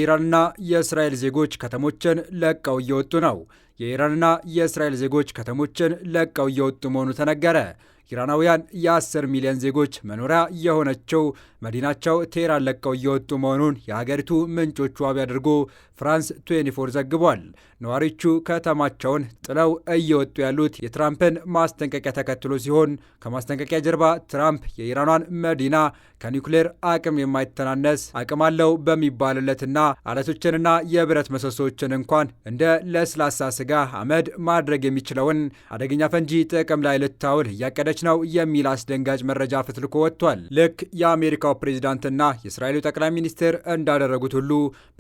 የኢራንና የእስራኤል ዜጎች ከተሞችን ለቀው እየወጡ ነው። የኢራንና የእስራኤል ዜጎች ከተሞችን ለቀው እየወጡ መሆኑ ተነገረ። ኢራናውያን የ10 ሚሊዮን ዜጎች መኖሪያ የሆነችው መዲናቸው ቴህራን ለቀው እየወጡ መሆኑን የሀገሪቱ ምንጮች ዋቢ አድርጎ ፍራንስ 24 ዘግቧል። ነዋሪዎቹ ከተማቸውን ጥለው እየወጡ ያሉት የትራምፕን ማስጠንቀቂያ ተከትሎ ሲሆን፣ ከማስጠንቀቂያ ጀርባ ትራምፕ የኢራኗን መዲና ከኒውክሌር አቅም የማይተናነስ አቅም አለው በሚባልለትና አለቶችንና የብረት ምሰሶዎችን እንኳን እንደ ለስላሳ ስጋ አመድ ማድረግ የሚችለውን አደገኛ ፈንጂ ጥቅም ላይ ልታውል እያቀደች ነው የሚል አስደንጋጭ መረጃ ፈትልኮ ወጥቷል። ልክ የአሜሪካው ፕሬዚዳንትና የእስራኤሉ ጠቅላይ ሚኒስትር እንዳደረጉት ሁሉ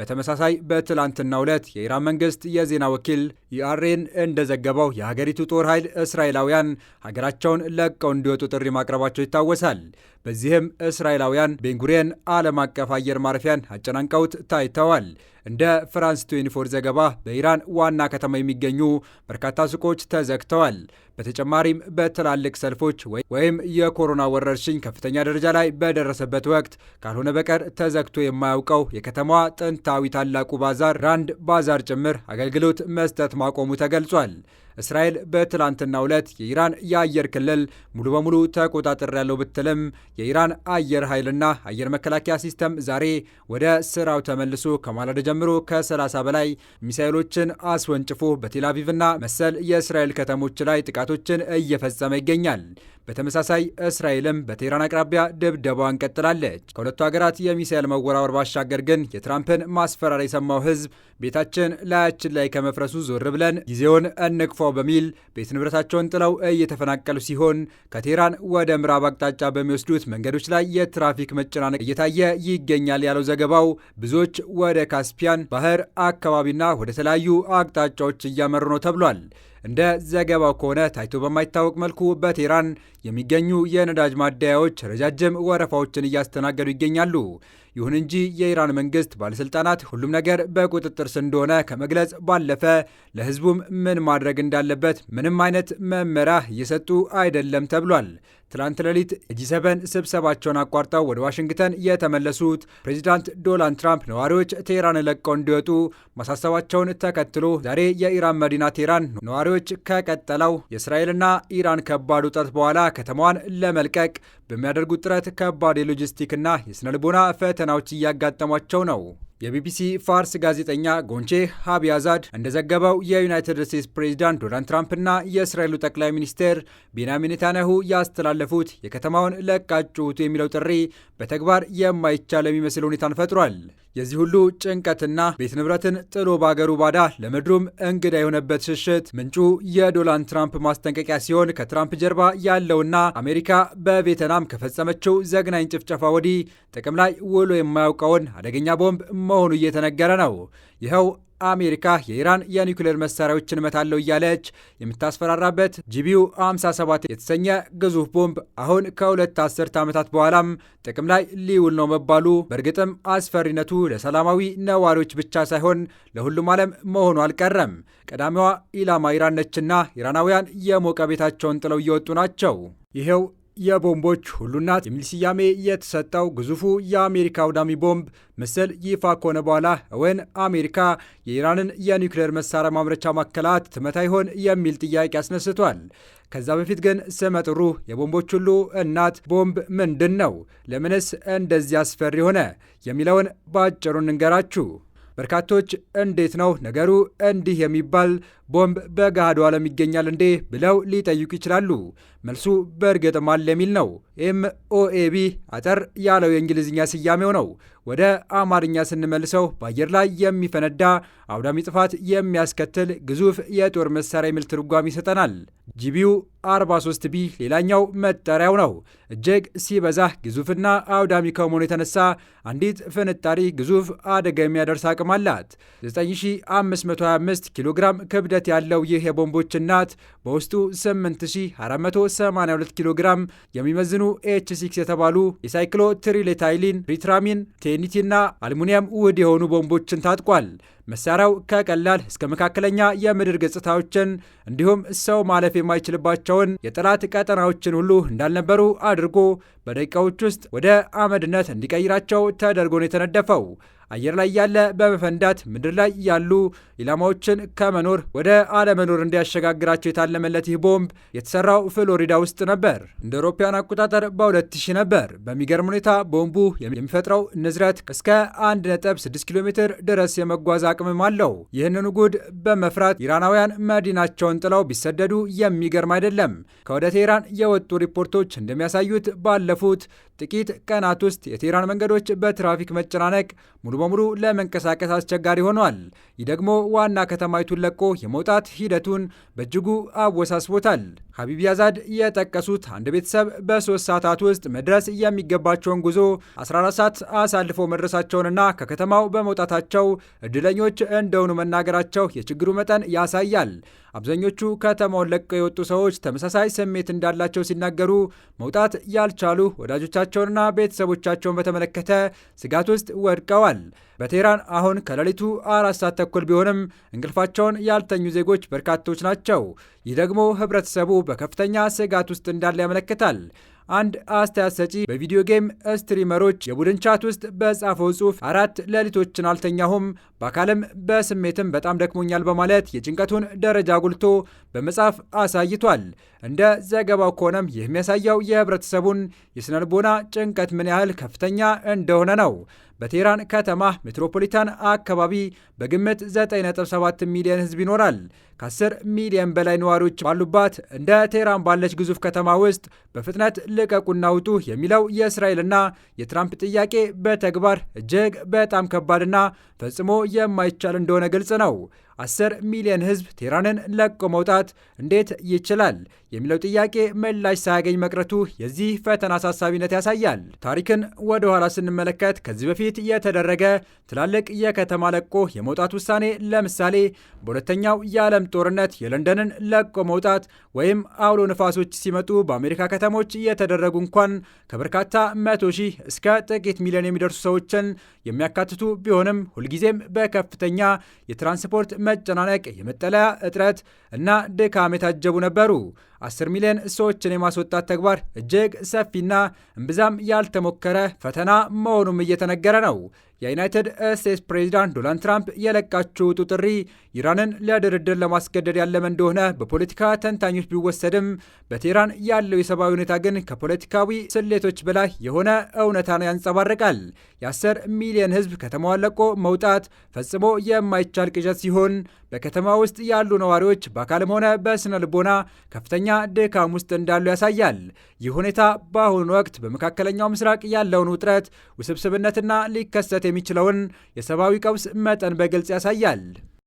በተመሳሳይ በትላንትናው ዕለት የኢራን መንግስት የዜና ወኪል ኢአርኤን እንደዘገበው የሀገሪቱ ጦር ኃይል እስራኤላውያን ሀገራቸውን ለቀው እንዲወጡ ጥሪ ማቅረባቸው ይታወሳል። በዚህም እስራኤላውያን ቤንጉሪየን ዓለም አቀፍ አየር ማረፊያን አጨናንቀውት ታይተዋል። እንደ ፍራንስ 24 ዘገባ በኢራን ዋና ከተማ የሚገኙ በርካታ ሱቆች ተዘግተዋል። በተጨማሪም በትላልቅ ሰልፎች ወይም የኮሮና ወረርሽኝ ከፍተኛ ደረጃ ላይ በደረሰበት ወቅት ካልሆነ በቀር ተዘግቶ የማያውቀው የከተማዋ ጥንታዊ ታላቁ ባዛር ራንድ ባዛር ጭምር አገልግሎት መስጠት ማቆሙ ተገልጿል። እስራኤል በትላንትናው ዕለት የኢራን የአየር ክልል ሙሉ በሙሉ ተቆጣጥሬያለሁ ብትልም፣ የኢራን አየር ኃይልና አየር መከላከያ system ዛሬ ወደ ስራው ተመልሶ ከማለዳ ጀምሮ ከ30 በላይ ሚሳኤሎችን አስወንጭፎ በቴልአቪቭና መሰል የእስራኤል ከተሞች ላይ ጥቃቶችን እየፈጸመ ይገኛል። በተመሳሳይ እስራኤልም በቴህራን አቅራቢያ ድብደባዋን ቀጥላለች። ከሁለቱ ሀገራት የሚሳኤል መወራወር ባሻገር ግን የትራምፕን ማስፈራሪያ የሰማው ሕዝብ ቤታችን ላያችን ላይ ከመፍረሱ ዞር ብለን ጊዜውን እንግፋው በሚል ቤት ንብረታቸውን ጥለው እየተፈናቀሉ ሲሆን፣ ከቴህራን ወደ ምዕራብ አቅጣጫ በሚወስዱት መንገዶች ላይ የትራፊክ መጨናነቅ እየታየ ይገኛል ያለው ዘገባው፣ ብዙዎች ወደ ካስፒያን ባህር አካባቢና ወደ ተለያዩ አቅጣጫዎች እያመሩ ነው ተብሏል። እንደ ዘገባው ከሆነ ታይቶ በማይታወቅ መልኩ በቴህራን የሚገኙ የነዳጅ ማደያዎች ረጃጅም ወረፋዎችን እያስተናገዱ ይገኛሉ። ይሁን እንጂ የኢራን መንግስት ባለስልጣናት ሁሉም ነገር በቁጥጥር ስር እንደሆነ ከመግለጽ ባለፈ ለህዝቡም ምን ማድረግ እንዳለበት ምንም አይነት መመሪያ እየሰጡ አይደለም ተብሏል። ትላንት ሌሊት የ G7 ስብሰባቸውን አቋርጠው ወደ ዋሽንግተን የተመለሱት ፕሬዚዳንት ዶናልድ ትራምፕ ነዋሪዎች ቴህራን ለቀው እንዲወጡ ማሳሰባቸውን ተከትሎ ዛሬ የኢራን መዲና ቴህራን ነዋሪዎች ከቀጠለው የእስራኤልና ኢራን ከባድ ውጥረት በኋላ ከተማዋን ለመልቀቅ በሚያደርጉት ጥረት ከባድ የሎጂስቲክና የስነልቦና ፈተናዎች እያጋጠሟቸው ነው። የቢቢሲ ፋርስ ጋዜጠኛ ጎንቼ ሀቢያዛድ እንደዘገበው የዩናይትድ ስቴትስ ፕሬዚዳንት ዶናልድ ትራምፕና የእስራኤሉ ጠቅላይ ሚኒስትር ቤንያሚን ኔታንያሁ ያስተላለፉት የከተማውን ለቃችሁ ውጡ የሚለው ጥሪ በተግባር የማይቻል የሚመስል ሁኔታን ፈጥሯል። የዚህ ሁሉ ጭንቀትና ቤት ንብረትን ጥሎ በአገሩ ባዳ ለምድሩም እንግዳ የሆነበት ሽሽት ምንጩ የዶናልድ ትራምፕ ማስጠንቀቂያ ሲሆን፣ ከትራምፕ ጀርባ ያለውና አሜሪካ በቬትናም ከፈጸመችው ዘግናኝ ጭፍጨፋ ወዲህ ጥቅም ላይ ውሎ የማያውቀውን አደገኛ ቦምብ መሆኑ እየተነገረ ነው። ይኸው አሜሪካ የኢራን የኒውክሌር መሳሪያዎችን እመታለሁ እያለች የምታስፈራራበት GBU 57 የተሰኘ ግዙፍ ቦምብ አሁን ከ2 አስርት ዓመታት በኋላም ጥቅም ላይ ሊውል ነው መባሉ በእርግጥም አስፈሪነቱ ለሰላማዊ ነዋሪዎች ብቻ ሳይሆን ለሁሉም ዓለም መሆኑ አልቀረም። ቀዳሚዋ ኢላማ ኢራን ነችና ኢራናውያን የሞቀ ቤታቸውን ጥለው እየወጡ ናቸው። ይሄው የቦምቦች ሁሉ እናት የሚል ስያሜ የተሰጠው ግዙፉ የአሜሪካ አውዳሚ ቦምብ ምስል ይፋ ከሆነ በኋላ እውን አሜሪካ የኢራንን የኒውክሌር መሳሪያ ማምረቻ ማዕከላት ትመታ ይሆን የሚል ጥያቄ አስነስቷል። ከዛ በፊት ግን ስመጥሩ የቦምቦች ሁሉ እናት ቦምብ ምንድን ነው? ለምንስ እንደዚህ አስፈሪ ሆነ? የሚለውን በአጭሩ እንንገራችሁ። በርካቶች እንዴት ነው ነገሩ፣ እንዲህ የሚባል ቦምብ በገሃዱ ዓለም ይገኛል እንዴ ብለው ሊጠይቁ ይችላሉ። መልሱ በእርግጥም አለ የሚል ነው። MOAB አጠር ያለው የእንግሊዝኛ ስያሜው ነው። ወደ አማርኛ ስንመልሰው በአየር ላይ የሚፈነዳ አውዳሚ ጥፋት የሚያስከትል ግዙፍ የጦር መሳሪያ የሚል ትርጓሜ ይሰጠናል። GBU 43 B ሌላኛው መጠሪያው ነው። እጅግ ሲበዛ ግዙፍና አውዳሚ ከመሆኑ የተነሳ አንዲት ፍንጣሪ ግዙፍ አደጋ የሚያደርስ አቅም አላት። 9525 ኪሎ ግራም ክብደት ያለው ይህ የቦምቦች እናት በውስጡ 8482 ኪሎ ግራም የሚመዝኑ H6 የተባሉ የ cyclotriethylene tetramine TNT እና አልሙኒየም ውህድ የሆኑ ቦምቦችን ታጥቋል። መሳሪያው ከቀላል እስከ መካከለኛ የምድር ገጽታዎችን እንዲሁም ሰው ማለፍ የማይችልባቸውን የጠላት ቀጠናዎችን ሁሉ እንዳልነበሩ አድርጎ በደቂቃዎች ውስጥ ወደ አመድነት እንዲቀይራቸው ተደርጎ ነው የተነደፈው። አየር ላይ ያለ በመፈንዳት ምድር ላይ ያሉ ኢላማዎችን ከመኖር ወደ አለመኖር እንዲያሸጋግራቸው የታለመለት ይህ ቦምብ የተሰራው ፍሎሪዳ ውስጥ ነበር። እንደ አውሮፓውያን አቆጣጠር በ2000 ነበር። በሚገርም ሁኔታ ቦምቡ የሚፈጥረው ንዝረት እስከ 1.6 ኪሎ ሜትር ድረስ የመጓዝ አቅምም አለው። ይህንኑ ጉድ በመፍራት ኢራናውያን መዲናቸውን ጥለው ቢሰደዱ የሚገርም አይደለም። ከወደ ቴህራን የወጡ ሪፖርቶች እንደሚያሳዩት ባለፉት ጥቂት ቀናት ውስጥ የቴህራን መንገዶች በትራፊክ መጨናነቅ ሙሉ በሙሉ ለመንቀሳቀስ አስቸጋሪ ሆኗል። ይህ ደግሞ ዋና ከተማይቱን ለቆ የመውጣት ሂደቱን በእጅጉ አወሳስቦታል። ሀቢብ ያዛድ የጠቀሱት አንድ ቤተሰብ በ3 ሰዓታት ውስጥ መድረስ የሚገባቸውን ጉዞ 14 ሰዓት አሳልፎ መድረሳቸውንና ከከተማው በመውጣታቸው እድለኞች እንደሆኑ መናገራቸው የችግሩ መጠን ያሳያል። አብዛኞቹ ከተማውን ለቀው የወጡ ሰዎች ተመሳሳይ ስሜት እንዳላቸው ሲናገሩ፣ መውጣት ያልቻሉ ወዳጆቻቸውንና ቤተሰቦቻቸውን በተመለከተ ስጋት ውስጥ ወድቀዋል። በቴህራን አሁን ከሌሊቱ 4 ሰዓት ተኩል ቢሆንም እንቅልፋቸውን ያልተኙ ዜጎች በርካቶች ናቸው። ይህ ደግሞ ህብረተሰቡ በከፍተኛ ስጋት ውስጥ እንዳለ ያመለክታል። አንድ አስተያየት ሰጪ በ video game streamer ኦች የቡድን chat ውስጥ በጻፈው ጽሑፍ "4 ሌሊቶችን አልተኛሁም፣ በአካልም በስሜትም በጣም ደክሞኛል" በማለት የጭንቀቱን ደረጃ አጉልቶ በመጻፍ አሳይቷል። እንደ ዘገባው ከሆነም ይህ የሚያሳየው የህብረተሰቡን የስነልቦና ጭንቀት ምን ያህል ከፍተኛ እንደሆነ ነው። በቴህራን ከተማ ሜትሮፖሊታን አካባቢ በግምት 9.7 ሚሊዮን ህዝብ ይኖራል። ከ10 ሚሊዮን በላይ ነዋሪዎች ባሉባት እንደ ቴህራን ባለች ግዙፍ ከተማ ውስጥ በፍጥነት ልቀቁና ውጡ የሚለው የእስራኤልና የትራምፕ ጥያቄ በተግባር እጅግ በጣም ከባድና ፈጽሞ የማይቻል እንደሆነ ግልጽ ነው። 10 ሚሊዮን ህዝብ ቴህራንን ለቆ መውጣት እንዴት ይችላል የሚለው ጥያቄ ምላሽ ሳያገኝ መቅረቱ የዚህ ፈተና አሳሳቢነት ያሳያል። ታሪክን ወደ ኋላ ስንመለከት ከዚህ በፊት የተደረገ ትላልቅ የከተማ ለቆ የመውጣት ውሳኔ፣ ለምሳሌ በሁለተኛው የዓለም ጦርነት የለንደንን ለቆ መውጣት ወይም አውሎ ንፋሶች ሲመጡ በአሜሪካ ከተሞች የተደረጉ እንኳን ከበርካታ መቶ ሺህ እስከ ጥቂት ሚሊዮን የሚደርሱ ሰዎችን የሚያካትቱ ቢሆንም ሁልጊዜም በከፍተኛ የትራንስፖርት መጨናነቅ፣ የመጠለያ እጥረት እና ድካም የታጀቡ ነበሩ። 10 ሚሊዮን ሰዎችን የማስወጣት ተግባር እጅግ ሰፊና እምብዛም ያልተሞከረ ፈተና መሆኑም እየተነገረ ነው። የዩናይትድ ስቴትስ ፕሬዚዳንት ዶናልድ ትራምፕ የለቃችሁ ውጡ ጥሪ ኢራንን ለድርድር ለማስገደድ ያለመ እንደሆነ በፖለቲካ ተንታኞች ቢወሰድም በቴህራን ያለው የሰብአዊ ሁኔታ ግን ከፖለቲካዊ ስሌቶች በላይ የሆነ እውነታን ያንጸባርቃል። የ10 ሚሊዮን ሕዝብ ከተማዋን ለቆ መውጣት ፈጽሞ የማይቻል ቅዠት ሲሆን በከተማ ውስጥ ያሉ ነዋሪዎች በአካልም ሆነ በስነ ልቦና ከፍተኛ ድካም ውስጥ እንዳሉ ያሳያል። ይህ ሁኔታ በአሁኑ ወቅት በመካከለኛው ምስራቅ ያለውን ውጥረት ውስብስብነትና ሊከሰት የሚችለውን የሰብአዊ ቀውስ መጠን በግልጽ ያሳያል።